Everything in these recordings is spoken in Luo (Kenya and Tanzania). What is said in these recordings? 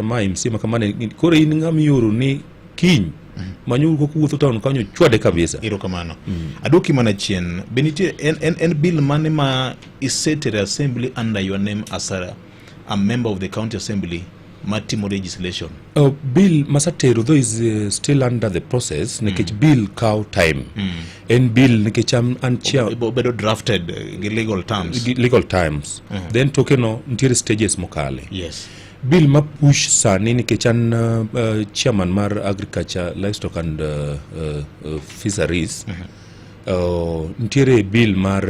Ma MCA ma kamano, koro in ng'ama ioro ni kiny manyuru kok wuotho town kanyo, chwade kabisa. Erokamano. Aduoki mana chien. Be nitie en bill mane ma isetere assembly under your name as a member of the county assembly matimo legislation? Bill masatero though is still under the process nikech bill kaw time. En bill nikech an chair. Obedo drafted gi legal terms. Gi legal terms. Then tokeno nitiere stages mokale. Bill ma push sani nikech an chairman mar agriculture, livestock and fisheries. Nitiere bill mar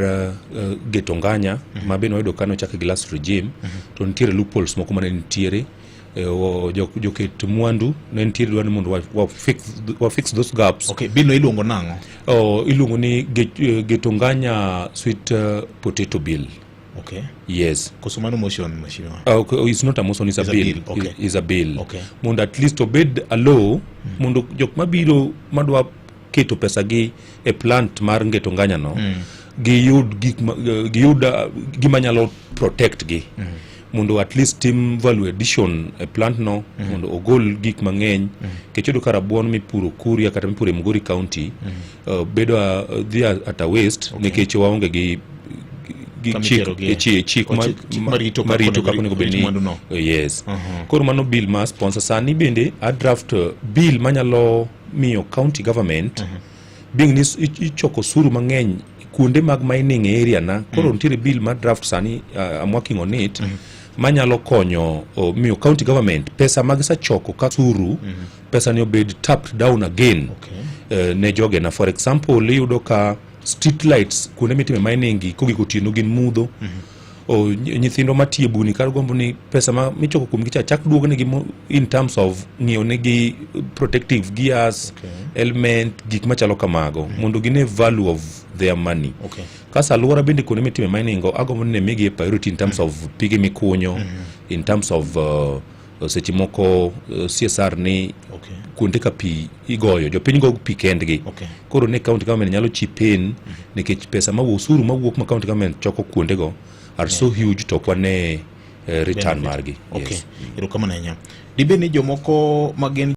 geto nganya ma bende wayudo ka nochak gi last regime. To nitiere loopholes moko mane nitiere. Joket mwandu ne nitiere dwa ni mondo wa fix those gaps. Okay, bill no iluongo nang'o? Iluongo ni geto nganya sweet potato bill. Yes. Koso mano motion, mheshimiwa? Okay, it's not a motion, it's a It's a bill. Bill, okay. It's a bill. Mondo at least obed a law, mondo jok mabiro madwa keto pesa gi e plant mar ngeto nganya no giyud gik ma, giyud gima nyalo protect gi mondo at least tim value addition e plant no mondo ogol gik mang'eny. Nikech iyudo ka rabuon mipuro Kuria kata mipuro e Migori County bedo dhi at a waste nikech waonge gi Kama chik iterogie. e chik O chik marito kaka marito onego kaka onego bed rit ni mwandu no. Yes. Koro mano bill ma sponsor sani. Bende a draft bill manyalo miyo county government being ni ichoko osuru mang'eny kuonde mag mining area na. Koro nitiere bill ma draft sani, I'm working on it, manyalo konyo miyo county government pesa ma gisechoko ka osuru, pesa ni obed tapped down again ne jogena. For example, iyudo ka street lights kuonde mitime mining gi kogik otieno gin mudho. O, nyithindwa matiyo e buni kar gombo ni pesa ma michoko kuomgi cha chak duognegi in terms of ng'iewo negi protective gears, helmet, gik machalo kamago mondo gine value of their money. Kasto alwora bende kuonde mitime mining go agombo ni ne migi priority in terms of pige mikunyo, in terms of seche moko CSR ni kuonde ka pi igoyo jopiny go pi kendgi. Koro ne county government nyalo chip in nikech pesa mawuok, osuru mawuok ma county government choko kuondego are so huge to ok wane return Benefit. margi. Okay. Yes. Erokamano ahinya. Dibed ni jomoko ma gin